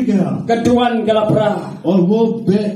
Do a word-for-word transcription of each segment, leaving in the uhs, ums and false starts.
गया। Ka duwan ka la pra. और वो बे-,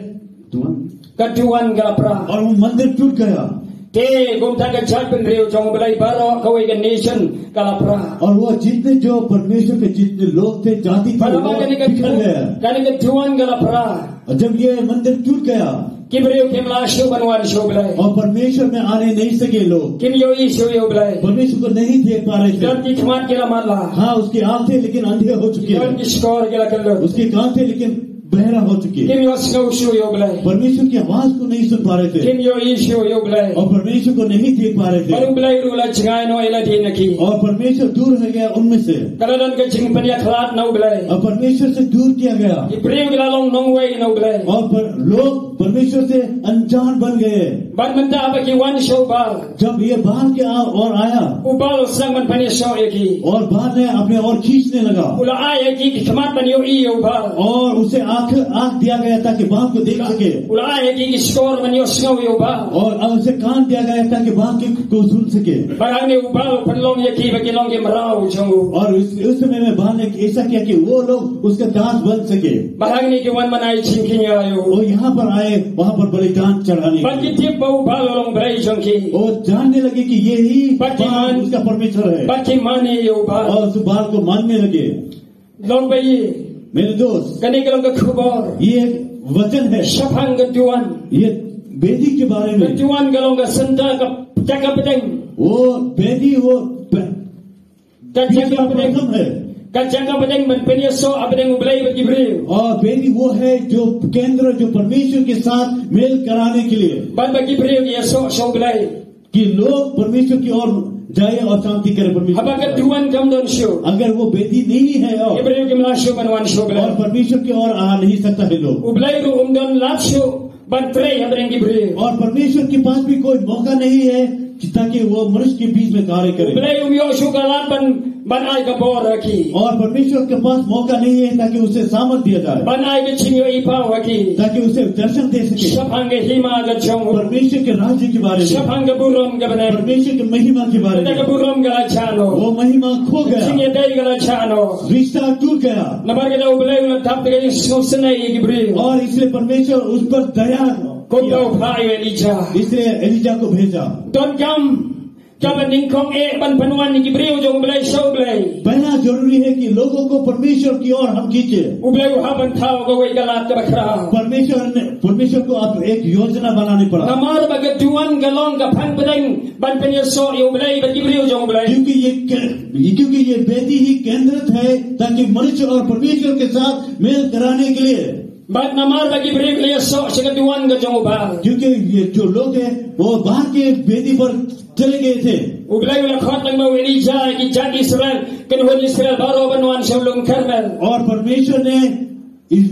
दुआन। Ka duwan ka la pra. और वो मंदिर टूट गया। Te kumta ka jaitbynriew jong U Blei baroh, kawei ka nation ka la pra. और वो जितने जो परमेश्वर के जितने लोग थे, जाति थे, Bad haba वो kane ka, बिखर गया। Kane ka duwan ka la pra, और जब ये मंदिर टूट गया, ki briew kim lah shuh ban wan sha U Blei. और परमेश्वर में आने नहीं सके लोग। Kim ïohi shuh ïa U Blei. परमेश्वर को नहीं देख पा रहे थे। Don ki khmat ki la matlah. हाँ, उसकी आँख थे, लेकिन अंधे हो चुके हैं। Don ki shkor ki la kyllut. उसके कान थे, लेकिन बहरा हो चुके हैं। Kim ïohsngew shuh ïa U Blei. परमेश्वर की आवाज को नहीं सुन पा रहे थे। Kim ïohi shuh ïa U Blei. और परमेश्वर को नहीं देख पा रहे थे। Bad U Blei ruh u la jngai noh ïa lade na ki. और परमेश्वर दूर हो गया उनमें से। Ka la don ka jingpynïakhlad na U Blei. और परमेश्वर से दूर किया गया। Ki briew ki la long nongwei na U Blei. और पर, लोग परमेश्वर से अनजान बन गए। Bad mynta haba ki wan sha u Baal, जब ये बाल के आ-, और आया, u Baal u sdang ban pynïasoh ïa ki. और बाल ने अपने और खींचने लगा। U la ai ha ki ki khmat ban ïohi ïa u Baal. और उसे आँख, आँख दिया गया ताकि बाल को देख सके। U la ai ha ki ki shkor ban ïohsngew ïa u Baal. और उसे कान दिया गया ताकि बाल के, को सुन सके। Bad hangne u Baal u pynlong ïa ki ba kin long ki mraw jong u. और उस, उस समय में बाल ने ऐसा किया कि वो लोग उसका दास बन सके। Bad hangne ki wan ban ai jingkñia ïa u. वो यहाँ पर आए, वहाँ पर बलिदान चढ़ाने के लिए। Bad ki tip ba u Baal u long brei jong ki. वो जानने लगे कि यही बाल उसका परमेश्वर है। Bad ki mane ïa u Baal. और उस बाल को मानने लगे। Long ba ïeit, मेरे दोस्त, kane ka long ka khubor, ये एक वचन है। Shaphang ka duwan. ये वेदी के बारे में। Ka duwan ka long ka synta ka, ka jaka pdeng. वो वेदी, वो प-, Ka jaka pdeng. प्रथम है। Ka jaka pdeng ban pynïasoh hapdeng U Blei bad ki briew. और वेदी वो है जो केंद्र, जो परमेश्वर के साथ मेल कराने के लिए। Bad ba ki briew ki ïasoh sha U Blei. कि लोग परमेश्वर की ओर जाए और शांति करे परमेश्वर की ओर। Haba ka duwan kam don shuh, अगर वो वेदी नहीं है और, ki briew kim lah shuh ban wan sha U Blei. और परमेश्वर की ओर आ नहीं सकता है लोग। U Blei ruh um don lad shuh ban trei hapdeng ki briew. और परमेश्वर के पास भी कोई मौका नहीं है कि ताकि वो मनुष्य के बीच में कार्य करे। U Blei um ïoh shuh ka lad ban, ban ai ka bor ha ki. और परमेश्वर के पास मौका नहीं है ताकि उसे सामर्थ दिया जाए। Ban ai ka jingïohi paw ha ki. ताकि उसे दर्शन दे सके। Shaphang ka hima ka jong u. परमेश्वर के राज्य के बारे में। Shaphang ka burom ka bneng. परमेश्वर की महिमा के बारे में। Ka burom ka la jah noh. वो महिमा खो गया। Ka jingïadei ka la jah noh. रिश्ता टूट गया। Namar kata U Blei u la thap da ka jingsngewsynei ïa ki briew. और इसलिए परमेश्वर उस पर दया किया। Kumta u phah ïa u Elijah. इसलिए एलिजा को भेजा। Donkam kaba nyngkong eh ban pynwan ïa ki briew jong U Blei sha U Blei. पहला जरूरी है कि लोगों को परमेश्वर की ओर हम खींचे। U Blei u hap ban thaw kawei ka lad kaba khraw. परमेश्वर ने, परमेश्वर को अब एक योजना बनानी पड़ा। Namar ba ka duwan ka long ka phang pdeng ban pynïasoh ïa U Blei bad ki briew jong U Blei. क्योंकि ये के-, क्योंकि ये वेदी ही केंद्रित है ताकि मनुष्य और परमेश्वर के साथ मेल कराने के लिए। Bad namar ba ki briew ki la ïasoh sha ka duwan ka jong u Baal. क्योंकि ये जो लोग हैं, वो बाल के वेदी पर चले गए थे। U Blei u la khot lang bad u Elijah ïa ki jait Israel, kynhun Israel baroh ban wan sha u lum Karmel. और परमेश्वर ने इस,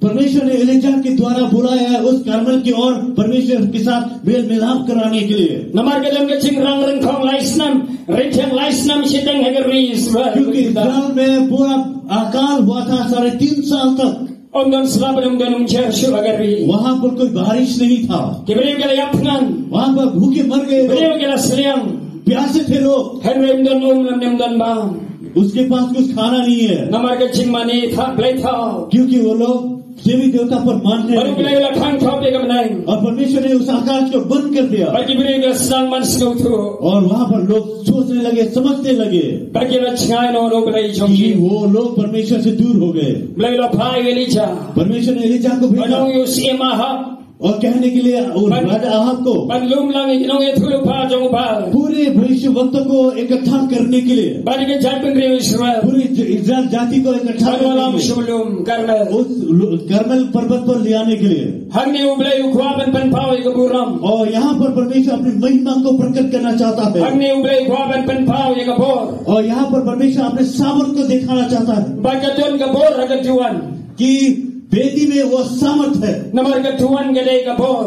परमेश्वर ने एलिजा के द्वारा बुलाया है उस करमेल की ओर परमेश्वर के साथ मेल मिलाप कराने के लिए। Namar ka don ka jingrang ryngkhong lai snem, ryngkhong lai snem shiteng ha ka ri Israel. क्योंकि इस्राएल में पूरा अकाल हुआ था साढ़े तीन साल तक। Ym don slap, ym don umjer shuh ha ka ri. वहां पर कोई बारिश नहीं था। Ki briew ki la ïap thngan. वहां पर भूखे मर गए लोग। Briew ki la sliang. प्यासे थे लोग। Hynrei ym don um, ym don bam. उसके पास कुछ खाना नहीं है। Namar ka jingmane thaw, blei thaw. क्योंकि वो लोग देवी देवता पर मानने लगे। Bad U Blei u la khang khop ïa ka bneng. और परमेश्वर ने उस आकाश को बंद कर दिया। Bad ki briew ki la sdang ban sngewthuh. और वहां पर लोग सोचने लगे, समझने लगे। Ba ki la jngai noh na U Blei jong ki. कि वो लोग परमेश्वर से दूर हो गए। U Blei u la phah ïa u Elijah. परमेश्वर ने एलिजा को भेजा। Ban ong ïa u syiem Ahab. और कहने के लिए उस राजा अहाब को। Ban lum lang ïa ki nongïathuhlypa jong u Baal. पूरे भविष्यवक्ता को इकट्ठा करने के लिए। Bad ïa ka jaitbynriew Israel. पूरी ज-, इस्राएल जाति को इकट्ठा करने के लिए। Ban wallam sha u lum Karmel. उस लु-, करमेल पर्वत पर ले आने के लिए। Hangne U Blei u kwah ban pynpaw ïa ka burom. और यहाँ पर परमेश्वर अपनी महिमा को प्रकट करना चाहता है। Hangne U Blei u kwah ban pynpaw ïa ka bor. और यहाँ पर परमेश्वर अपने सामर्थ को दिखाना चाहता है। Ba ka don ka bor ha ka duwan. कि वेदी में वो सामर्थ है। Namar ka duwan ka dei ka bor.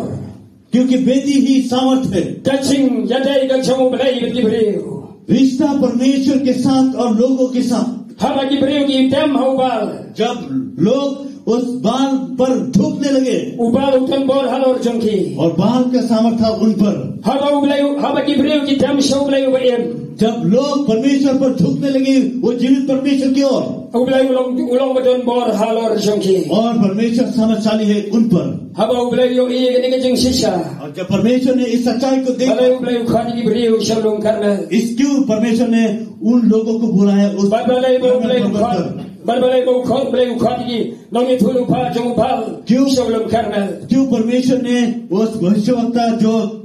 क्योंकि वेदी ही सामर्थ है। Ka jingïadei ka jong U Blei bad ki briew. रिश्ता परमेश्वर के साथ और लोगों के साथ। Haba ki briew ki dem ha u Baal. जब लोग उस बाल पर थूकने लगे। U Baal u don bor halor jong ki. और बाल का सामर्थ था उन पर। Haba u Blei, haba ki briew ki dem sha u Blei uba im. जब लोग परमेश्वर पर थूकने लगे, वो जीवित परमेश्वर की ओर। U Blei u long, u long ba don bor halor jong ki. और परमेश्वर सामर्थशाली है उन पर। Haba u Blei u ïohi ïa kane ka jingshisha. और जब परमेश्वर ने इस सच्चाई को देखा, balei u Blei u khot ïa ki briew sha u lum Karmel. इस क्यों परमेश्वर ने उन लोगों को बुलाया उस Bad balei ba u Blei u karmel पर्वत khot, पर। Bad balei ba u khot, Blei u khot ïa ki nongïathuhlypa jong u Baal, क्यों? Sha u lum Karmel. क्यों परमेश्वर ने उस भविष्यवक्ता जो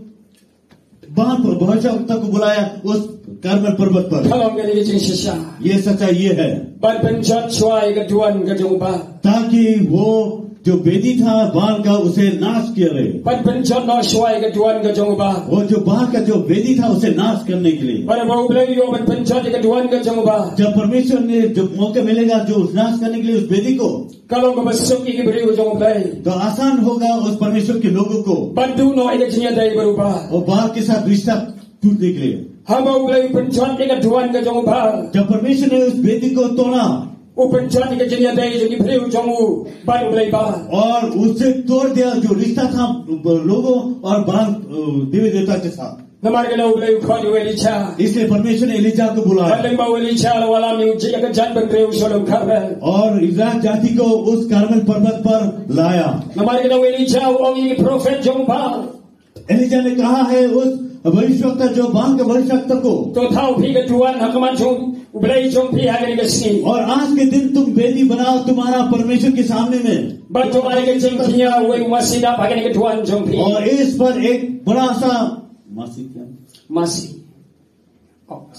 बाल पर भविष्यवक्ता को बुलाया उस करमेल पर्वत पर। Ka long kane ka jingshisha. ये सच्चाई ये है। Ban pynjot shuwa ïa ka duwan ka jong u Baal. ताकि वो जो वेदी था बाल का उसे नाश किया गया। Ban pynjot noh shuwa ïa ka duwan ka jong u Baal. वो जो बाल का जो वेदी था उसे नाश करने के लिए। Bad haba u Blei u ïoh ban pynjot ïa ka duwan ka jong u Baal. जब परमेश्वर ने जो मौका मिलेगा जो नाश करने के लिए उस वेदी को। Ka long kaba suk ïa ki briew jong u Blei. तो आसान होगा उस परमेश्वर के लोगों को। Ban duh noh ïa ka jingïadei bad u Baal. और बाल के साथ रिश्ता टूटने के लिए। Haba u Blei u pynjot ïa ka duwan ka jong u Baal. जब परमेश्वर ने उस वेदी को तोड़ा। U pynjot ïa ka jingïadei jong ki briew jong u bad u Blei Baal. और उससे तोड़ दिया जो रिश्ता था लोगों और बाल, अ, देवी देवता के साथ। Namar kata u Blei u khot ïa u Elijah. इसलिए परमेश्वर ने एलिजा को बुलाया। Hynrei ba u Elijah u la wallam ïa ka jaitbynriew sha u lum Karmel. और इस्राएल जाति को उस करमेल पर्वत पर लाया। Namar kata u Elijah u ong ïa ki prophet jong u Baal. Elijah ने कहा है उस भविष्यवक्ता जो बाल के भविष्यवक्ता को, To thaw phi ka duwan ha khmat jong u Blei jong phi ha kane ka sngi. और आज के दिन तुम वेदी बनाओ तुम्हारा परमेश्वर के सामने में। Bad to ai ka jingkñia uwei u masi dap ha kane ka duwan jong phi. और इस पर एक बड़ा सा मसी क्या? Masi.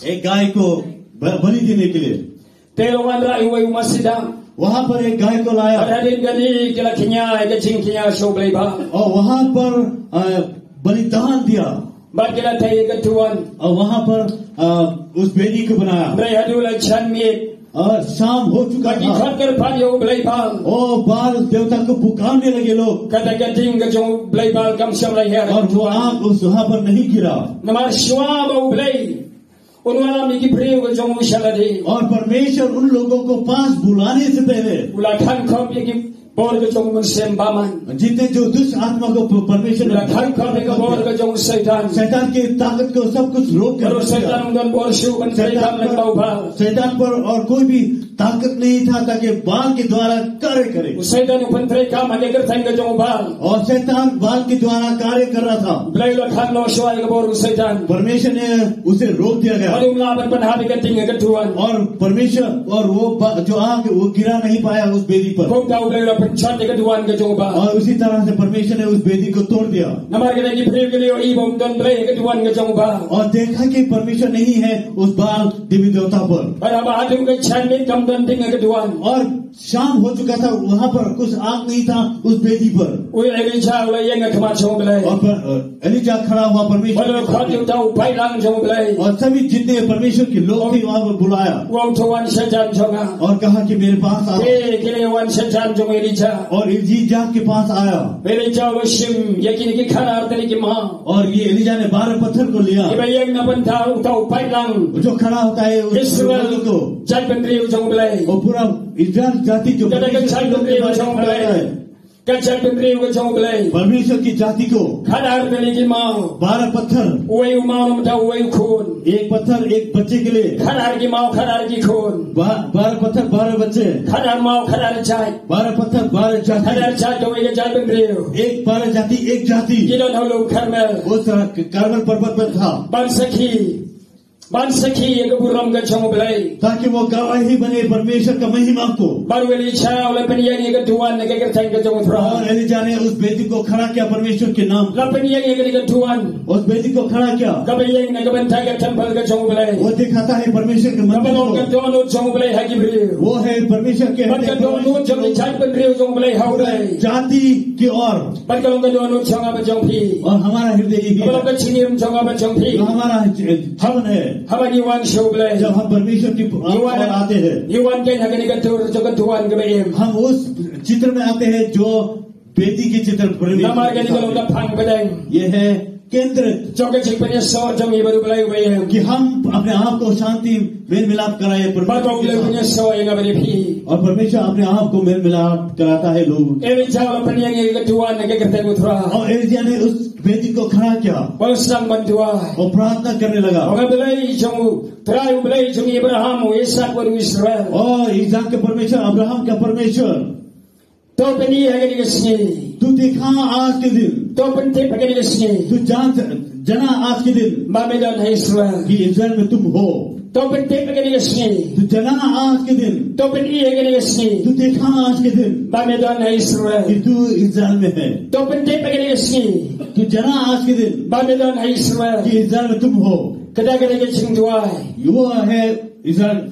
एक गाय को ब-, बलि देने के लिए। Te la wanrah uwei u masi dap. वहां पर एक गाय को लाया। Bad hadien kane ki la kñia ïa ka jingkñia sha u Blei Baal. और वहां पर, अ, बलिदान दिया। Bad ki la tei ïa ka duwan. और वहां पर, अ, उस वेदी को बनाया। Hynrei haduh la jan miet. और शाम हो चुका था। Bad ki khot kyrpad ïa u Blei Baal. ओ बाल देवता को पुकारने लगे लोग। Kata ka ding ka jong u Blei Baal kam shym la hiar. और वो आग उस वहां पर नहीं गिरा। Namar shuwa ba u Blei un wallam ïa ki briew ka jong u sha lade, और परमेश्वर उन लोगों को पास बुलाने से पहले, u la khang khop ïa ki bor ka jong u mynsiem bymman. जितने जो दुष्ट आत्मा को प-, परमेश्वर ने, u la khang khop ïa ka bor ka jong u Soitan. शैतान की ताकत को सब कुछ रोक कर रख दिया। Bad u Soitan um don bor shuh ban treikam lyngba u Baal. शैतान पर और कोई भी ताकत नहीं था ताकि बाल के द्वारा कार्य करे। U Soitan u pyntreikam ha ka kyrteng ka jong u Baal. और शैतान बाल के द्वारा कार्य कर रहा था। U Blei u la khang noh shuwa ïa ka bor u Soitan. परमेश्वर ने उसे रोक दिया गया। Bad um lah ban pynhap ïa ka ding ka duwan. और परमेश्वर, और वो बा-, जो आग, वो गिरा नहीं पाया उस वेदी पर। Kumta u Blei u la pynjot ïa ka duwan ka jong u Baal. और उसी तरह से परमेश्वर ने उस वेदी को तोड़ दिया। Namar kata ki briew ki la ïohi ba um don Blei ha ka duwan ka jong u Baal. और देखा कि परमेश्वर नहीं है उस बाल देवी देवता पर। Bad haba haduh ka jan miet kam don ding ha ka duwan. और शाम हो चुका था, वहां पर कुछ आग नहीं था उस वेदी पर। U Elijah u la ïeng ha khmat jong u Blei. और पर-, अ, एलिजा खड़ा हुआ परमेश्वर के सामने। Bad u la khot ïa uta u paidlang jong u Blei. और सभी जितने परमेश्वर के लोग थे वहां पर बुलाया। U ong, to wan sha jan jong nga. और कहा कि मेरे पास आओ। Te ki la wan sha jan jong u Elijah. और एलिजा के पास आया। Elijah u la shim ïa kine ki khatar tylli ki maw. और ये एलिजा ने बारह पत्थर को लिया। Kiba ïeng na bynta uta u paidlang. जो खड़ा होता है उस Israel, लोगों को। Jaitbynriew jong u Blei. और पूरा इस्राएल जाति जो Kata ka jaitbynriew jong u Blei. Ka jaitbynriew ka jong u Blei. परमेश्वर की जाति को। Khatar tylli ki maw. बारह पत्थर। Uwei u maw na bynta uwei u khun. एक पत्थर एक बच्चे के लिए। Khatar ki maw, khatar ki khun. बा-, बारह पत्थर बारह बच्चे। Khatar maw, khatar jait. बारह पत्थर बारह जाति। Khatar jait, kawei ka jaitbynriew. एक बारह जाति एक जाति। Ki don ha u lum Karmel. वो स-, करमेल पर्वत पर था। Ban sakhi. Ban sakhi ïa ka burom ka jong u Blei. ताकि वो गवाही बने परमेश्वर का महिमा को। Bad u Elijah u la pynïeng ïa ka duwan ha ka kyrteng ka jong u Trai. और एलिजा ने उस वेदी को खड़ा किया परमेश्वर के नाम। La pynïeng ïa kane ka duwan. उस वेदी को खड़ा किया। Kaba ïeng na ka bynta ka temple ka jong u Blei. वो दिखाता है परमेश्वर के मंदिर को। Kaba long ka dohnud jong u Blei ha ki briew. वो है परमेश्वर के Bad ka dohnud jong ki jaitbynriew jong u Blei ha u Blei. जाति की ओर। Bad ka long ka dohnud jong nga bad jong phi. और हमारा हृदय यही है। Kaba long ka jingim jong nga bad jong phi. जो हमारा जीवन है। Haba ngi wan sha u Blei. जब हम परमेश्वर की ओर आते हैं। Ngi wan, ngi wan kein ha kane ka dur jong ka duwan kaba im. हम उस चित्र में आते हैं जो वेदी के चित्र, परमेश्वर के सामने। Namar kane ka long ka phang pdeng. ये है केंद्रित, jong ka jingpynïasoh jong ngi bad U Blei uba ïeit, कि हम अपने आप को शांति मेल मिलाप कराए परमेश्वर के साथ। Bad U Blei pynïasoh ïa nga bad ïa phi. और परमेश्वर अपने आप को मेल मिलाप कराता है लोग। Elijah u la pynïeng ïa ka duwan ha ka kyrteng U Trai. और एलिय्याह ने उस वेदी को खड़ा किया। Bad u sdang ban duwai. और प्रार्थना करने लगा। Ong, A Blei jong U Trai, U Blei jong Abraham, U Isaak bad U Israel. और इसहाक के परमेश्वर, अब्राहम का परमेश्वर। To pyni ha kane ka sngi. तू दिखा आज के दिन। To pyntip ha kane ka sngi. तू जान, जना आज के दिन। Ba me don ha Israel. कि इस्राएल में तुम हो। To pyntip ha kane ka sngi. तू जना आज के दिन। To pyni ha kane ka sngi. तू दिखा आज के दिन। Ba me don ha Israel. कि तू इस्राएल में है। To pyntip ha kane ka sngi. तू जना आज के दिन। Ba me don ha Israel. कि इस्राएल में तुम हो। Kata ka dei ka jingduwai. वो है इस्राएल।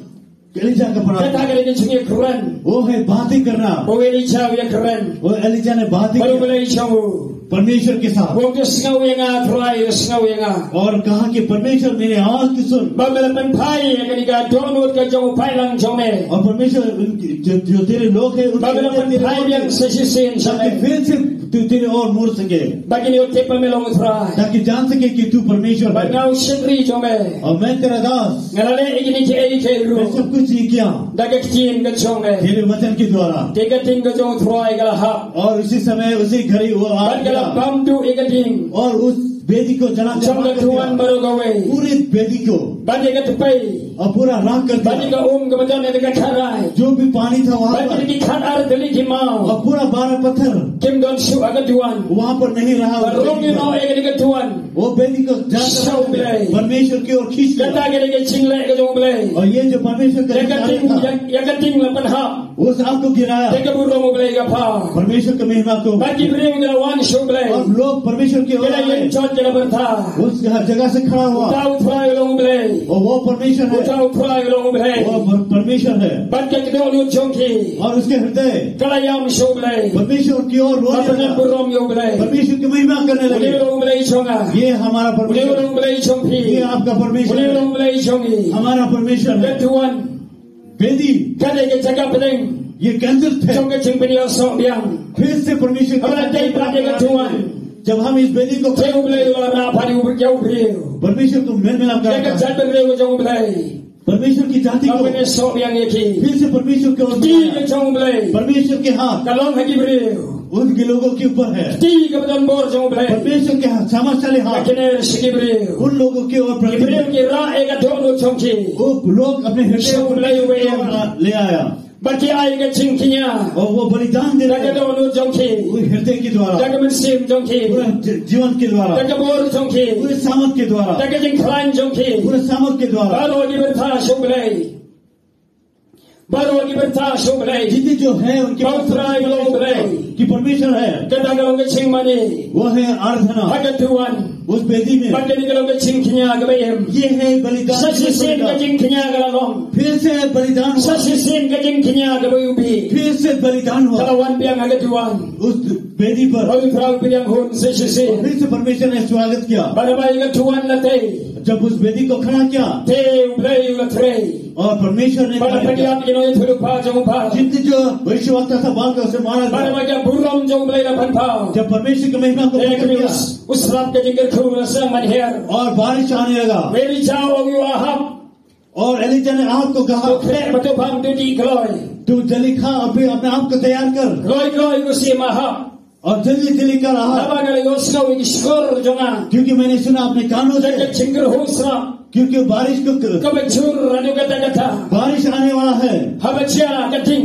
एलिशा का प्रार्थना। Kata ka dei ka jingïakren. वो है बातें करना। U Elijah u ïakren. वो एलिशा ने बातें Bad U की। Blei jong u. परमेश्वर के साथ। U ong, to sngew ïa nga Trai, to sngew ïa nga. और कहा कि परमेश्वर मेरी आवाज को सुन। Ba me la pynphai ïa kane ka dohnud ka jong u paidlang jong me. और परमेश्वर उनकी, जो, जो तेरे लोग हैं, उनके Ba me la अंदर तेरे pynphai लोग biang हैं। Sa shisien sha Taकि me. फिर से तू, तेरी ओर मुड़ सके। Ba kin ïoh tip ba me long U Trai. ताकि जान सके कि तू परमेश्वर Bad है। nga u shakri jong me. और मैं तेरा दास। Nga la leh ïa kine kiei kiei ruh. मैं सब कुछ ये किया। Da ka ktien ka jong me. तेरे वचन के द्वारा। Te ka ding ka jong U Trai ka la hap. और उसी समय, उसी घड़ी वो आ Bad ka la गया। bam duh ïa ka ding. और उस वेदी को जला के Jong ka राख कर duwan दिया। baroh kawei. पूरी वेदी को। Bad ïa ka tpei. और पूरा राख कर Bad ïa दिया। ka um kaba don ha ka kharai. जो भी पानी था वहाँ Bad ïa पर। ki khatar tylli ki maw. और पूरा बारह पत्थर। Kim don shuh ha ka duwan. वहाँ पर नहीं रहा। Ba rung ïa u noh ïa ka duwan. वो वेदी को जाकर Sha U Blei. परमेश्वर की ओर खींच लिया। Kata ka dei ka jingleh ka jong U Blei. और ये जो परमेश्वर का Ïa ka ding, ïa, ïa ka ding la pynhap. उस आग को गिराया। Te ka burom U Blei ka pha. परमेश्वर की महिमा को। Bad ki briew ki la wan sha U Blei. और लोग परमेश्वर की ओर Ki la आए। ïeng jot ki la pyrta. उस हर जगह से खड़ा हुआ। Uta U Trai u long U Blei. और वो परमेश्वर है। Uta U Trai u long U Blei. वो पर-, परमेश्वर है। Bad ka dohnud jong ki. और उसके हृदय Ka la ïam sha U Blei. परमेश्वर की ओर रो Ba raya pynlong था। burom ïa U Blei. परमेश्वर की महिमा करने लगे। Une u long U Blei jong nga. ये हमारा Une u परमेश्वर। long U Blei jong phi. ये आपका परमेश्वर Une u है। long U Blei jong ngi. हमारा परमेश्वर Ka है। duwan. वेदी। Ka dei ka jaka pdeng. ये केंद्र थे। Jong ka jingpynïasoh biang. फिर से परमेश्वर Haba la dei pat ïa ka duwan. जब हम इस वेदी को Te U Blei u la rah pat ïa u briew. परमेश्वर को मेल मिलाप Ïa ka करता है। jaitbynriew ka jong U Blei. परमेश्वर की जाति Ba ko pynïasoh biang ïa ki. फिर से परमेश्वर की ओर Kti ka jong U Blei. परमेश्वर के हाथ Ka long ha ki briew. उनके लोगों के ऊपर है। Kti kaba donbor jong U Blei. परमेश्वर के हाथ, सामर्थ्यशाली Ka हाथ kner sha ki briew. उन लोगों के ओर Ki briew प्रति ki rah ïa ka dohnud jong ki. वो लोग अपने हृदय Sha U Blei uba ïeit. ले आया। Bad ki ai ka jingkñia. और वो बलिदान दे Da ka रहे हैं। dohnud jong ki. वो हृदय के द्वारा। Da ka mynsiem jong ki. पूरा जी-, जीवन के द्वारा। Da ka bor jong ki. पूरे सामर्थ के द्वारा। Da ka jingkhlaiñ jong ki. पूरे सामर्थ के द्वारा। Baroh ki pyrta sha U Blei. Baroh ki pyrta sha U Blei. जितने जो है उनके Ba U Trai u long U Blei. कि परमेश्वर है। Kata ka long ka jingmane. वो है आराधना। Ha ka duwan. उस वेदी में। Bad kane ka long ka jingkñia kaba im. ये है बलिदान। Sa shisien ka jingkñia ka la long. फिर से बलिदान हुआ। Sa shisien ka jingkñia kaba iwbih. फिर से बलिदान हुआ। Ka la wan biang ha ka duwan. उस वेदी पर। Bad U Trai u pdiang hun sa shisien. फिर से परमेश्वर ने स्वागत किया। Bad haba ïa ka duwan la tei. जब उस वेदी को खड़ा किया। Te U Blei u la trei. और परमेश्वर ने बड़ा कार्य किया। प्रज्ञा की नोई थुलुक पा जंगू पा। जितने जो भविष्यवक्ता था, बाल का उसे मारा गया। बड़ा बड़ा बुरम जंगू बले ना पन पाओ। जब परमेश्वर की महिमा को एक प्रकट किया। उस, उस रात के जिक्र खुद रसम मन हेर। और बारिश आने लगा। मेरी जाओ अगुआ अहाब। और एलिजा ने अहाब को कहा, तो खरे बतो भाग दो दी ग्लोय। तू जल्दी खा, अभी अपने आप को तैयार कर। ग्लोय ग्लोय को सी महा। और जल्दी जल्दी कर Ahab. Naba nga la ïohsngew ïa ki shkor jong nga. क्योंकि मैंने सुना अपने कानों से। Ka jingkyrhuh srap. क्योंकि बारिश को क-, Kaba jur haduh katta katta. बारिश आने वाला है। Haba jia ka ding.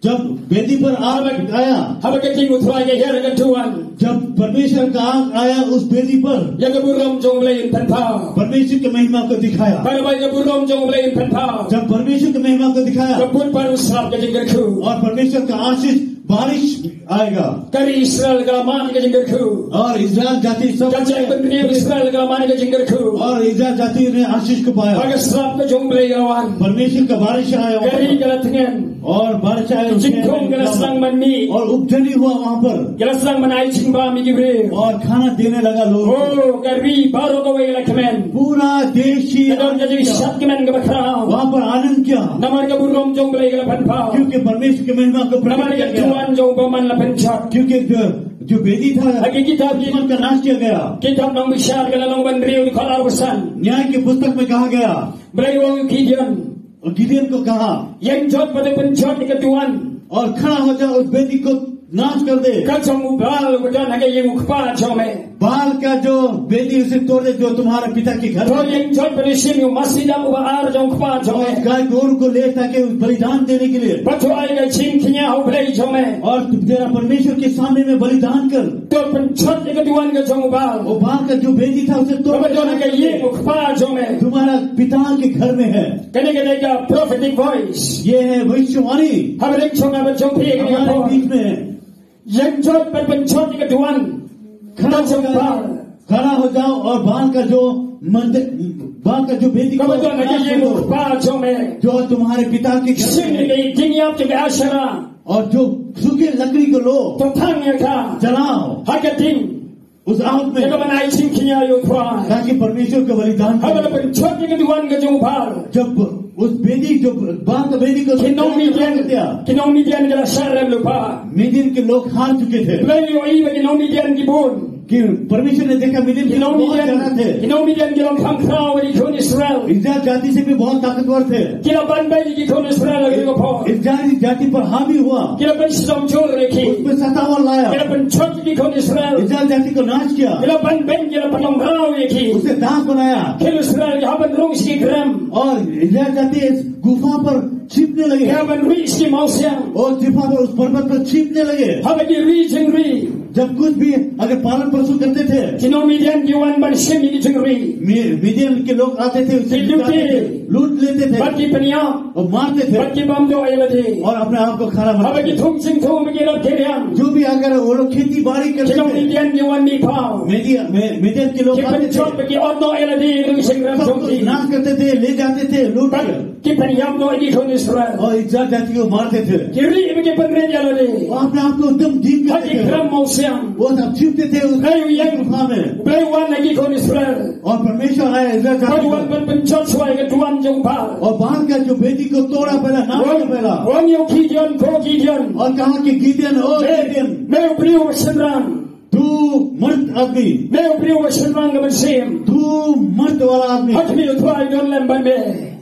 जब वेदी पर आग आया। Haba ka ding U Trai ka hiar ha ka duwan. जब परमेश्वर का आग आया उस वेदी पर। Ïa ka burom jong U Blei yn pynpaw. परमेश्वर की महिमा को दिखाया। Bad haba ïa ka burom jong U Blei yn pynpaw. जब परमेश्वर की महिमा को दिखाया। Ka bud pat u srap ka jingkyrkhu. और परमेश्वर का आशीष बारिश आएगा। Ka ri Israel ka la man ka jingkyrkhu. और इस्राएल जाति सब Ka jaitbynriew Israel ka la man ka jingkyrkhu. और इस्राएल जाति ने आशीष को पाया। Bad ka srap ka jong U Blei ka la wan. परमेश्वर का बारिश आया वहाँ पर। Ka ri ka la tngen. और बारिश आया Ka jingthung ka la sdang ban mih. और उपजनी हुआ वहाँ पर। Ka la sdang ban ai jingbam ïa ki briew. और खाना देने लगा लोगों को। Oh, ka ri baroh kawei ka la kmen. पूरा देश ही Ka don ka jingshad kmen kaba khraw. वहाँ पर आनंद किया। Namar ka burom jong U Blei ka la pynpaw. क्योंकि परमेश्वर की महिमा को प्रकट किया गया। Namar ka duwan jong U Bymman la pynjot. क्योंकि जो जो वेदी था, Ha ki kitab ki, दुश्मन का नाश किया गया। Kitab Nongbishar ka lynnong ba hynriew dkhot arphew san. न्याय की पुस्तक में कहा गया, Blei u ong ïa u Gideon. और गिदियोन को कहा, Ïeng jot bad pynjot ïa ka duwan. और खड़ा हो जाओ, उस वेदी को नाश कर दे। Ka jong u Baal uba don ha ka ïing u kpa jong me. बाल का जो वेदी, उसे तोड़ दे, जो तुम्हारे पिता के घर में। To ïeng jot bad shim ïa u masi dap uba ar jong u kpa jong me. और उस गाय गोरू को ले, ताकि उस बलिदान देने के लिए। Bad to ai ka jingkñia ha U Blei jong me. और तेरा परमेश्वर के सामने में बलिदान कर। To pynjot ïa ka duwan ka jong u Baal. वो बाल का जो वेदी था, उसे तोड़ दे। Kaba don ha ka ïing u kpa jong me. तुम्हारा पिता के घर में है। Kane ka dei ka prophetic voice. ये है भविष्यवाणी। Hapdeng jong nga bad jong phi kane ka por. हमारे बीच में। Ïeng jot bad pynjot ïa ka duwan. खड़ा हो जाओ, खड़ा हो जाओ और बाल का जो मंदिर, बाल का जो वेदी को Kaba don ha ka ïing u kpa jong me. जो तुम्हारे पिता के घर Shim ïa में है। Ka jingïap jong ka Asherah. और जो सूखी लकड़ी को लो, To thang ïa ka. जलाओ। Ha ka ding. उस आग में, Ïa kaban ai jingkñia ïa U Trai. ताकि परमेश्वर का बलिदान Haba la pynjot ïa ka duwan ka jong u Baal. जब उस वेदी, जो बाल का वेदी को Ki nong Midian, दिया, ki nong Midian ki la shah rem lypa. मिदियन के लोग हार चुके थे। Blei u ïohi ba ki nong Midian ki bun. कि परमेश्वर ने देखा मिदियन के Ki nong लोग बहुत Midian, ज्यादा थे। ki nong Midian ki long kham khraw ïa ki khun Israel. इस्राएल जाति से भी बहुत ताकतवर थे। Ki la ban beiñ ïa ki khun Israel ha kane ka por. इस्राएल जाति पर हावी हुआ। Ki la pynshong jur ïa ki. उसमें सतावन लाया। Ki la pynjot ïa ki khun Israel. इस्राएल जाति को नाश किया। Ki la ban beiñ, ki la pynlong raw ïa ki. उसे दास बनाया। Khun Israel ki hap ban rung sha ki krem. और इस्राएल जाति इस गुफा पर छिपने लगे। Ki hap ban rih sha ki mawsiang. और गुफा पर, उस पर्वत पर छिपने लगे। Haba ki ri jingri. जब कुछ भी अगर पालन पोषण करते थे, Ki nong Midian ki wan ban shim ïa ki jingri. मि-, मिदियन के लोग आते थे, उसे Ki लूटते थे। लूट लेते थे। Bad ki pynïap. और मारते थे। Bad ki bam doh ïa lade. और अपने आप को खराब Haba बनाते ki थे। thung jingthung, ba ki rap ki riang. जो भी अगर वो लोग खेती बाड़ी करते Ki nong थे, Midian ki wan mih phaw. मिदियन, मि-, मिदियन के लोग Ki आते थे। pynjot bad ki ot noh ïa lade, ïa ki jingkrem सब jong कुछ ki. नाश करते थे, ले जाते थे, लूट Bad के। ki pynïap noh ïa ki khun Israel. और इस्राएल जाति को मारते थे। Ki rih bad ki pynrit ïa lade. वो अपने आप को एकदम डीप Ha करते ki थे। krem mawsiang. वो सब छिपते थे उस Hynrei u ïeng. गुफा में। Blei u wan ha ki khun Israel. और परमेश्वर आया इस्राएल जाति Bad u wan पर। ban pynjot shuwa ïa ka duwan jong u Baal. और बाल का जो वेदी को तोड़ा पहला, नाश किया पहला। U ong ïa u Gideon, ko Gideon. और कहा कि गिदियोन, ओ Gideon. Me u briew uba shynrang. तू मर्द आदमी। Me u briew uba shynrang kaba mynsiem. तू मर्द वाला आदमी। Ha khmih, U Trai u don lem bad me.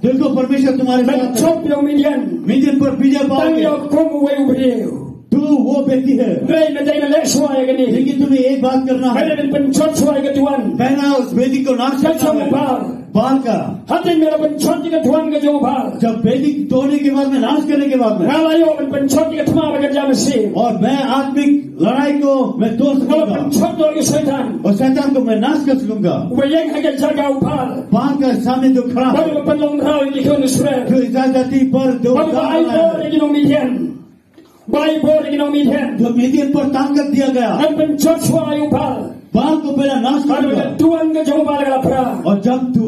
देखो, परमेश्वर तुम्हारे साथ है। Men jop ïa u Midian. मिदियन पर विजय पाओगे। Tang ïa u kum uwei u briew. तू वो व्यक्ति है। Hynrei me dei ban leh shuwa ïa kane. लेकिन तुम्हें एक बात करना है। Me dei ban pynjot shuwa ïa ka duwan. पहला उस वेदी को नाश करना है। Ka jong u Baal. बाल का। Hadien ba la pynjot ïa ka duwan ka jong u Baal. जब वेदी तोड़ने के बाद में, नाश करने के बाद में। Nga la ïoh ban pynjot ïa ka thma ba kynja mynsiem. और मैं आत्मिक लड़ाई को मैं तोड़ सकूंगा। Nga la pynjot ïa u Soitan. और शैतान को मैं नाश कर सकूंगा। Uba ïeng ha ka jaka u Baal. बाल का सामने जो खड़ा है। Bad uba pynlong raw ïa ki khun Israel. जो इस्राएल जाति पर जो Bad uba ai bor ïa ki nong Midian. Ba ai bor ïa ki nong Midian. जो मिदियन पर ताकत दिया गया। Ngan pynjot shuwa ïa u Baal. बाल को पहला नाश कर Haba ka दिया। duwan ka jong u Baal ka la pra. और जब तू,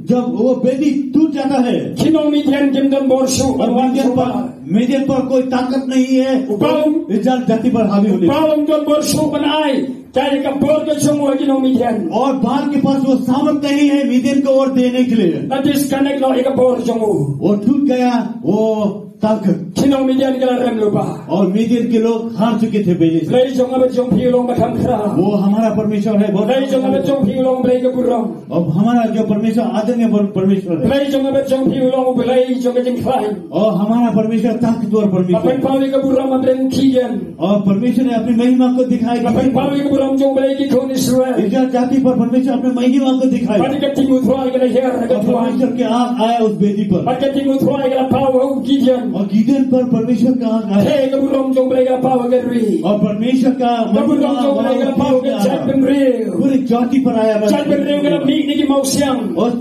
जब वो वेदी टूट जाता है, Ki nong Midian kim don bor shuh. और मिदियन पर, मिदियन पर कोई ताकत नहीं है। U Baal, इस्राएल जाति पर हावी होने। U Baal um don bor shuh ban ai. Ka ïa ka bor ka jong u ha ki nong Midian. और बाल के पास वो सामर्थ नहीं है मिदियन को और देने के लिए। La disconnect noh ïa ka bor jong u. वो टूट गया वो ताकत। Ki nong Midian ki la rem lypa. और मिदियन के लोग हार चुके थे पहले से। Blei jong nga bad jong phi u long ba kham khraw. वो हमारा परमेश्वर है, बहुत Blei jong nga bad jong phi u long Blei ka burom. अब हमारा जो परमेश्वर आदरणीय पर-, परमेश्वर है। Blei jong nga bad jong phi u long u Blei jong ka jingkhlaiñ. और हमारा परमेश्वर ताकतवर परमेश्वर। Ba pynpaw ïa ka burom ha khmat u Gideon. और परमेश्वर ने अपनी महिमा को दिखाई Ba दी। pynpaw ïa ka burom jong u Blei ha ki khun Israel. इस्राएल जाति पर परमेश्वर अपनी महिमा को दिखाई। Bad ka jingmut Trai ka la hiar ha ka duwan. और परमेश्वर की आग आया उस वेदी पर। Bad ka jingmut Trai ka la paw ha u Gideon. और गिदियोन पर परमेश्वर का आग आया। Hynrei ka burom jong u Blei ka la paw ha ka ri. और परमेश्वर का Ka burom jong u Blei ka la paw ha ka jaitbynriew. पूरी जाति पर आया। Jaitbynriew ka la mih na ki mawsiang. और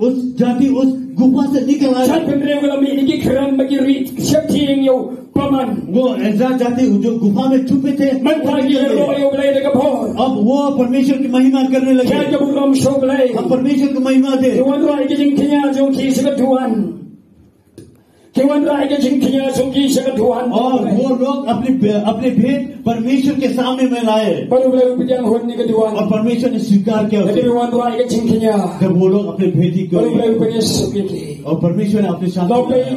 उस जाति उस गुफा से निकल आया। Jaitbynriew ka la mih na ki krem ba ki rih sheptieng ïa u bymman. वो इस्राएल जाति जो गुफा में छुपे थे, Mynta ki ïaroh ïa u Blei da ka bor. अब वो परमेश्वर की महिमा करने लगे। Ki ai ka burom sha u Blei. अब परमेश्वर की महिमा दे। Ki wanrah ïa ka jingkñia jong ki sha ka duwan. Ki wanrah ïa ka jingkñia jong ki sha ka duwan. और वो लोग अपने, अपने भेद परमेश्वर के सामने में लाए। Bad u Blei u pdiang hun ïa ka duwan. और परमेश्वर ने स्वीकार किया उसे। Haba ki wanrah ïa ka jingkñia. जब वो लोग अपने भेदी को Bad u Blei u pynïasuk ïa ki. और परमेश्वर ने अपने साथ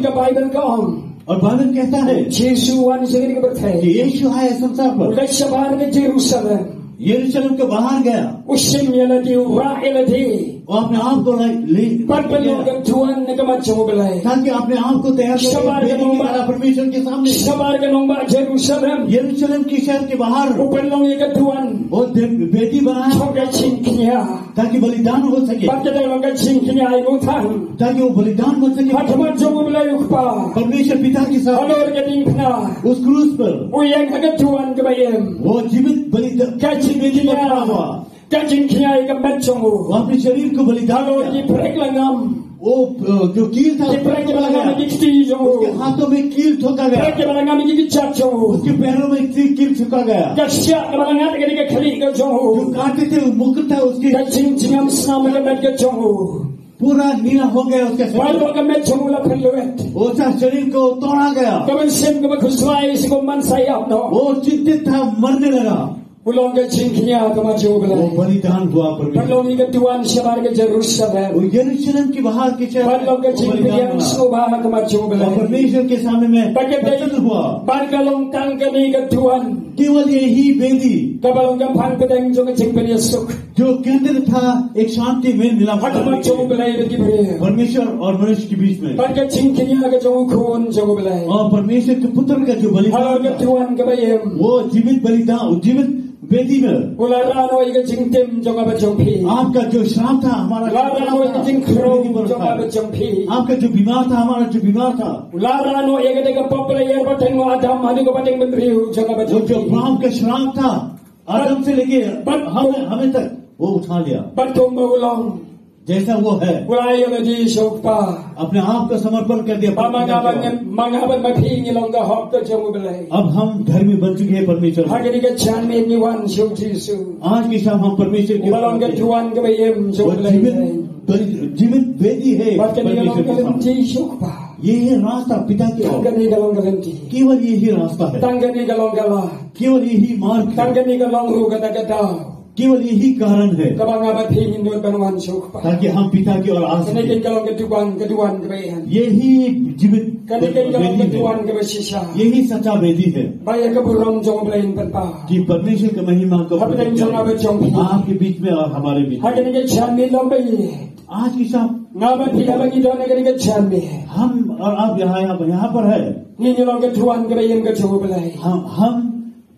Ka Baibl ka ong. और बाइबल कहता है Jisu wan sha kane ka pyrthei. कि यीशु आया संसार पर, u leit shabar ka Jerusalem. यरूशलेम के बाहर गया. U shim ïa lade, u rah ïa lade. वो अपने आप को ले, ले, Ban pynlong ïa ka duwan na ka mat jong U Blei. ताकि अपने आप को तैयार करके shabar ka nongbah, परमेश्वर के सामने. Shabar ka nongbah Jerusalem. यरूशलेम के शहर के बाहर. U pynlong ïa ka duwan. वो दे-, वेदी बनाया. Jong ka jingkñia. ताकि बलिदान हो सके. Bad ka dei long ka jingkñia ai nguh than. ताकि वो बलिदान बन सके. Ha khmat jong U Blei U Kpa. परमेश्वर पिता के साथ. Halor ka diengphna. उस क्रूस पर. U ïeng ha ka duwan kaba im. वो जीवित बलिदान. Ka jingkñia. Ka jingkñia ïa ka met jong u. वो अपने शरीर को बलिदान किया. Halor ki prek la ngam. वो, अ, जो कील था, ki prek kiba la ngam ïa ki kti jong u. उसके हाथों में कील ठोका गया. Prek kiba la ngam ïa ki kjat jong u. उसके पैरों में कील, कील ठोका गया. Ka shiah kaba la ngat ïa ka khlieh ka jong u. जो कांटे थे, वो मुकुट था उसके. Ka jingjngem snam ïa ka met ka jong u. पूरा नीला हो गया उसका शरीर. Baroh ka met jong u la pynlwet. उसका शरीर को तोड़ा गया. Ka mynsiem kaba khuslai, shi kumban sa ïap noh. वो चिंतित था, मरने लगा. U long ka jingkñia ha khmat jong U Blei. वो बलिदान हुआ परमेश्वर. Pynlong ïa ka duwan shabar ka Jerusalem. वो यरूशलेम के बाहर के शहर में वो बलिदान हुआ. Pynlong ka jingpdiang sngewbha ha khmat jong U Blei. और परमेश्वर के सामने में प्रसन्न हुआ. Bad ka long tang kane ka duwan. केवल यही वेदी. Kaba long ka phang pdeng jong ka jingpynïasuk. जो केंद्र था एक शांति मेल मिलाप का. Ha khmat jong U Blei bad ki briew. परमेश्वर और मनुष्य के बीच में. Bad ka jingkñia ka jong u Khun jong U Blei. और परमेश्वर के पुत्र का जो बलिदान. Halor ka duwan kaba im. वो जीवित बलिदान, जीवित वेदी में. U la rah noh ïa ka jingtim jong nga bad jong phi. आपका जो श्राप था, हमारा U la rah noh ïa ka jingkhraw jong nga bad jong phi. आपका जो बीमार था, हमारा जो बीमार था. U la rah noh ïa kata ka pop ba la ïar pateng u Adam haduh ka pateng bynriew jong nga bad jong phi. वो जो पाप का श्राप था, आदम से लेके हम, हमें तक वो उठा लिया. Bad kumba u long. जैसा वो है. U la ïoh ïa lade sha U Kpa. अपने आप को समर्पण कर दिया. Ba ma nga ban, ma nga bad ma phi ngi long ka hok ka jong U Blei. अब हम धर्मी बन चुके हैं परमेश्वर. Ha kane ka janmiet ngi wan sha u Jisu. आज की शाम हम परमेश्वर के, uba long ka duwan kaba im jong U Blei. जीवित, जीवित वेदी है परमेश्वर के सामने. Bad kane ka long ka lynti sha U Kpa. ये है रास्ता पिता की ओर. Tang kane ka long ka lynti. केवल यही रास्ता है. Tang kane ka long ka la. केवल यही मार्ग है. Tang kane ka long ruh kata ka daw. केवल यही कारण है. Kaba nga bad phi ngin nud ban wan sha U Kpa. ताकि हम पिता की ओर आ सकें. Kane ka long ka duwan, ka duwan kaba im. यही जीवित वेदी है. Kane ka long ka duwan kaba shisha. यही सच्चा वेदी है. Ba ïa ka burom jong U Blei yn pynpaw. कि परमेश्वर की महिमा को, hapdeng jong nga bad jong phi. आपके बीच में और हमारे बीच में. Ha kane ka janmiet long ba ïeit. आज की शाम. Nga bad phi haba ngi don ha kane ka janmiet. हम और आप यहाँ, यहाँ, यहाँ पर है. Ngi, ngi long ka duwan kaba im ka jong U Blei. हम, हम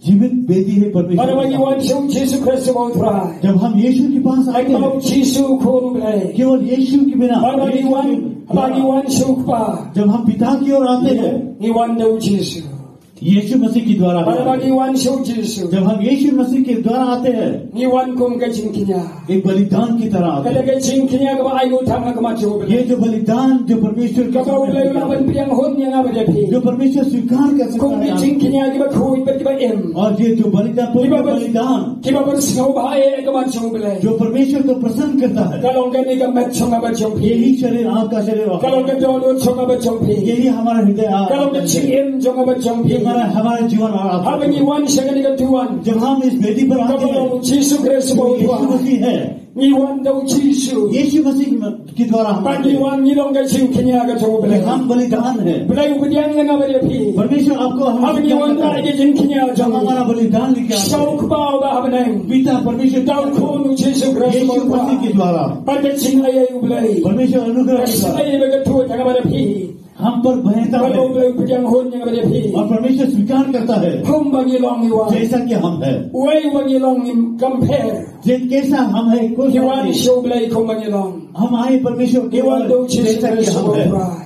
जीवित वेदी है परमेश्वर के सामने. Haba ngi wan sha u Jisu Khrist uba U Trai. जब हम यीशु के पास आते हैं, haba u Jisu u Khun U Blei. केवल यीशु के बिना, haba ngi wan, haba ngi wan sha U Kpa. जब हम पिता की ओर आते हैं, ngi wan da u Jisu. यीशु मसीह के द्वारा. Haba ngi wan sha u Jisu. जब हम यीशु मसीह के द्वारा आते हैं, ngi wan kum ka jingkñia. एक बलिदान की तरह आते हैं. Kata ka jingkñia kaba ai nguh than ha khmat jong U Blei. ये जो बलिदान जो परमेश्वर के सामने, kaba U Blei u lah ban pdiang hun ïa nga bad ïa phi. जो परमेश्वर स्वीकार कर सकता है. Kum ki jingkñia kiba khuid bad kiba im. और ये जो बलिदान, पवित्र बलिदान, kiba pynsngewbha ïa ka met jong U Blei. जो परमेश्वर को प्रसन्न करता है. Ka long kane ka met jong nga bad jong phi. यही शरीर, आपका शरीर, ka long ka dohnud jong nga bad jong phi. यही हमारा हृदय, आ, ka long ka jingim jong nga bad jong phi. ये हमारा, हमारा जीवन और आपका, haba ngi wan sha kane ka duwan, जब हम इस वेदी पर आते हैं, kaba long u Jisu Khrist uba U Trai, यीशु मसीह है. Ngi wan da u Jisu. यीशु मसीह के द्वारा हम, bad ngi wan, ngi long ka jingkñia ka jong U Blei. हम बलिदान है. Blei u pdiang ïa nga bad ïa phi. परमेश्वर आपको, हम, haba ngi wan rah ïa ka jingkñia jong ngi, हम हमारा बलिदान लेके आते हैं. Sha U Kpa uba ha bneng. पिता परमेश्वर, da u Khun u Jisu Khrist, यीशु मसीह के द्वारा. Bad ka jingai ïa U Blei, परमेश्वर अनुग्रह के द्वारा. Ka sngi ba ka tuid ha nga bad ha phi. हम पर बहता है. Bad U Blei u pdiang hun ïa nga bad ïa phi. और परमेश्वर स्वीकार करता है. Kumba ngi long ngi wan. जैसा कि हम हैं. Uei uba ngi long ngim compare. जे कैसा हम हैं, कोई फर्क नहीं. Ngi wan sha U Blei kumba ngi long. हम आए परमेश्वर के पास जैसा कि हम हैं.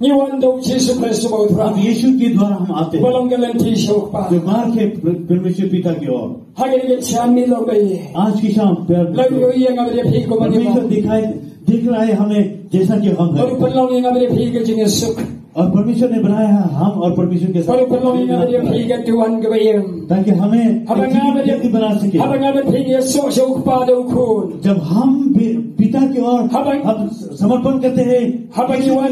Ngi wan da u Jisu Khrist uba U Trai. Ngi wan da u Jisu Khrist uba U Trai. हम यीशु के द्वारा हम आते हैं. Uba long ka lynti sha U Kpa. जो मार्ग है परमेश्वर पिता की ओर. Ha kane ka janmiet long ba ïeit. आज की शाम प्यार, Blei u ïohi ïa nga bad ïa phi kumba ngi long. परमेश्वर दिखाई, दिख रहा है हमें जैसा कि हम हैं. Bad u pynlong ïa nga bad ïa phi ka jingïasuk. और परमेश्वर ने बनाया है हम और परमेश्वर के साथ. Bad u pynlong ïa nga bad ïa phi ka duwan kaba im. ताकि हमें Haba nga ba, haba nga ba pynïasoh sha u Kpa da u Khun. जब हम भी पिता की ओर हम समर्पण करते हैं, haba ngi wan,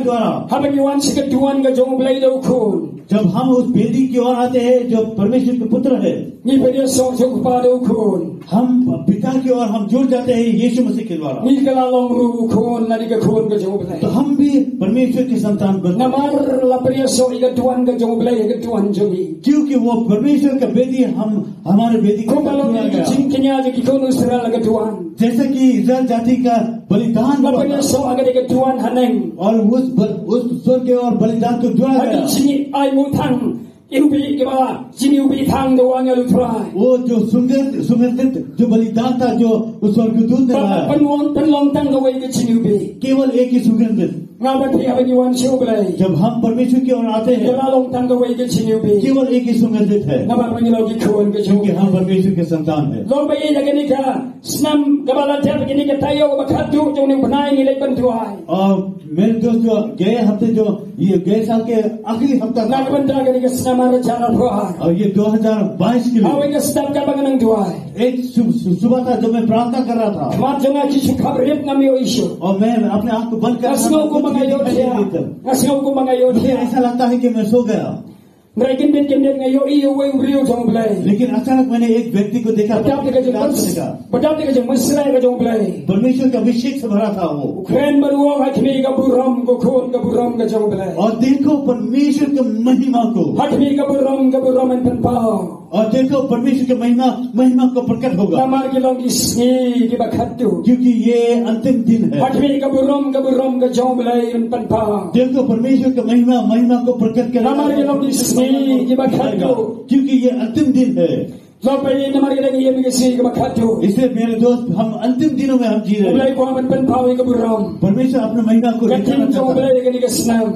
haba ngi wan sha ka duwan ka jong u Blei da u Khun, जब हम उस वेदी की ओर आते हैं जो परमेश्वर के पुत्र है, ngi pynïasoh sha u Kpa da u Khun. हम पिता की ओर हम जुड़ जाते हैं यीशु मसीह के द्वारा। Ngi kylla long ruh u khun, lane ka khun ka jong u Blei. तो हम भी परमेश्वर की संतान बनते हैं। Namar la pynïasoh ïa ka duwan ka jong u Blei ha ka duwan jong ngi. क्योंकि वो परमेश्वर का वेदी हम हमारे वेदी को, kumba long ïa ka jingkñia jong ki khun Israel ha ka duwan, जैसे कि इस्राएल जाति का बलिदान हुआ था। La pynïasoh ha ka duwan haneng, और उस ब-, उस स्वर्ग और बलिदान को जोड़ा गया। Ha ka jingïainguh thang, ïa u bih kaba, jingïainguh thang da u angel u Trai. वो जो सुगंध, सुगंधित जो बलिदान था, जो उस स्वर्गदूत ने लाया, pynlong, pynlong tang kawei ka jingïainguh, केवल एक ही सुगंधित। Nga bad phi haba ngi wan sha u Blei, जब हम परमेश्वर की ओर आते हैं, pynlong tang kawei ka jingïainguh, केवल एक ही सुगंधित है। Nga bad phi, ngi long ki khun ka jong, क्योंकि हम परमेश्वर के संतान हैं। Long ba ïa kane ka snem kaba la dep, kane ka taïew ba khatduh jong une u bnai, ngi leit ban duwai। और मेरे दोस्त, जो गए हफ्ते, जो ये गए साल के आखिरी हफ्ता था, na ka bynta kane ka snem ar hajar arphew ar, और ये दो हज़ाর बाईस के लिए, ha kawei ka step kaba nga nang duwai, एक सु-, सु-, सुबह था जो मैं प्रार्थना कर रहा था। Khmat jong nga ki shu khap rip, ngam ïohi shuh. और मैं अपने आंख को बंद कर, nga sngew kumba nga ïohthiah, nga sngew kumba nga ïohthiah, मुझे ऐसा लगता है कि मैं सो गया। Hynrei khyndiat khyndiat nga ïohi ïa uwei u briew jong u Blei. लेकिन अचानक मैंने एक व्यक्ति को देखा, ba dap da ka jingmynsiem, ba dap da ka jingmynsiem ka jong u Blei। परमेश्वर का अभिषेक से भरा था वो। U kren bad u ong, ha khmih ka burom, ko khun, ka burom ka jong u Blei। और देखो परमेश्वर की महिमा को। Ha khmih ka burom, ka burom yn pynpaw। और देखो परमेश्वर की महिमा, महिमा को प्रकट होगा। Namar ki long ki sngi kiba khatduh। क्योंकि ये अंतिम दिन है। Ha khmih ka burom, ka burom ka jong u Blei yn pynpaw। देखो परमेश्वर की महिमा, महिमा को प्रकट करेगा। Namar ki long ki sngi kiba khatduh। क्योंकि ये अंतिम दिन है। Long ba ïa namar kane ngi im ha ka sngi kaba khatduh, इसलिए मेरे दोस्त, हम अंतिम दिनों में हम जी रहे हैं। U Blei u kwah ban pynpaw ïa ka burom, परमेश्वर अपने महिमा को दिखाना चाहता है। Ka ktien jong u Blei ha kane ka snem,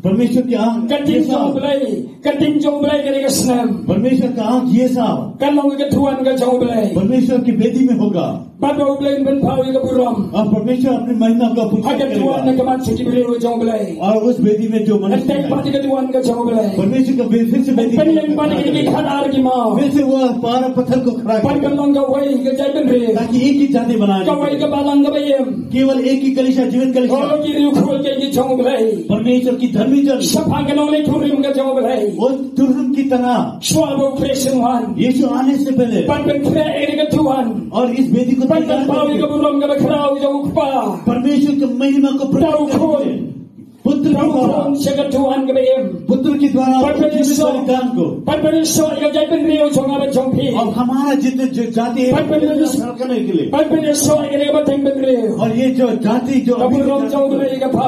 परमेश्वर की आंख, ka ktien jong u Blei, ka ktien jong u Blei ha kane ka snem, परमेश्वर का आंख ये साल, kan long ha ka duwan ka jong u Blei। परमेश्वर की वेदी में होगा। Bad ba u Blei un pynpaw ïa ka burom, और परमेश्वर अपनी महिमा को प्रकट करेगा। Ha ka duwan na ka mat jong ki briew jong u Blei। और उस वेदी में जो मनुष्य हैं, pat ha ka duwan ka jong u Blei, परमेश्वर का वे-, फिर से वेदी, pynlong pat ïa ki khatar ki maw, फिर से वो पहाड़ पत्थर को खड़ा करेगा, ban long kawei ka jaitbynriew, ताकि एक ही जाति बनाए, kawei ka balang kaba im, केवल एक ही कलीसिया, जीवित कलीसिया। O ki riewkhuid ki jong u Blei, परमेश्वर की धर्मी जन, shaphang ka nongleit kurim ka jong u Blei, वो तुरहम की तरह, shuwa ba u Khrist un wan, यीशु आने से पहले, ban pynkhreh ïa ka duwan, और इस वेदी को, ban pynpaw ïa ka burom kaba khraw jong u Kpa, परमेश्वर की महिमा को प्रकट करने के लिए, पुत्र के द्वारा, sha ka duwan kaba im, पुत्र के द्वारा, ban pynïasoh, बलिदान को, ban pynïasoh ïa ka jaitbynriew jong nga bad jong phi, और हमारा जितने जो जाति है, ban pynïasoh, करने के लिए, ban pynïasoh ïa ka bteng bynriew, और ये जो जाति, जो ka burom jong u Blei ka pha,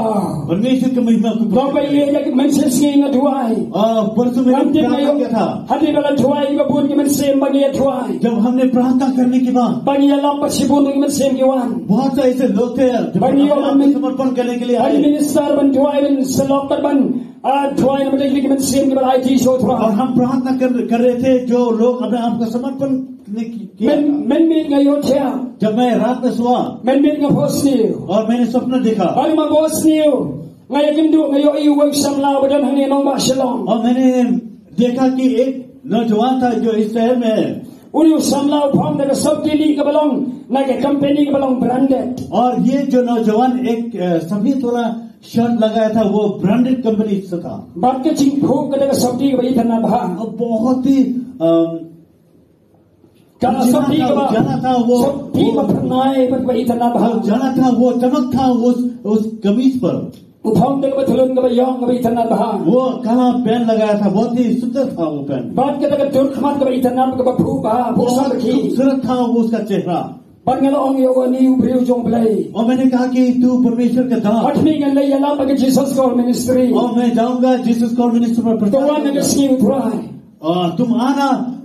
परमेश्वर की महिमा को, long ba ïa ka mynsiem sngi nga duwai, और परसों मैंने प्रार्थना किया था। Hadien ba la duwai ba bun ki mynsiem ba ngi ïa duwai, जब हमने प्रार्थना करने के बाद, ba ngi ïa lap bad shibun ki mynsiem ki wan, बहुत से ऐसे लोग थे जो, ba ngi ïa, अपना समर्पण करने के लिए आए। Minister ban duwai, ban sylloh bad ban, ah, duwai namar ki mynsiem kiba la aiti sha u Trai। और हम प्रार्थना कर, कर रहे थे जो लोग अपने आप को समर्पण करने की, किया। Mynmiet nga ïohthiah, जब मैं रात में सोया, mynmiet nga phohsniew, और मैंने सपना देखा, ba ma phohsniew nga ïakynduh, nga ïohi uwei u samla uba don hangne nongbah Shillong, और मैंने देखा कि एक नौजवान था जो इस शहर में है। Une u samla u phong da ka sopti kaba long na ka company kaba long branded। और ये जो नौजवान एक, अ, सफेद वाला शर्ट लगाया था, वो ब्रांडेड कंपनी से था। Bad ka jingphuh ka da ka sopti kaba itynnad bha। और बहुत ही, अम, ka sopti kaba, उजाला था वो, sopti kaba phyrnai bad kaba itynnad bha। उजाला था, वो चमक था उस, उस कमीज पर। U phong da kaba thlun kaba ïong kaba itynnad bha। वो काला पैंट लगाया था, बहुत ही सुंदर था वो pant. Bad ka da ka dur khmat kaba itynnad, kaba phuh bha, phuh, बहुत खूबसूरत था वो उसका चेहरा। Bad nga la ong ïa u, une u briew jong u Blei, और मैंने कहा कि तू परमेश्वर का दास। Ha khmih ngan leit ïalap ha ka Jesus Call Ministry। और मैं जाऊंगा जीसस कॉल मिनिस्ट्री पर प्रचार करूंगा। To wan ha ka sngi u Trai। और तुम आना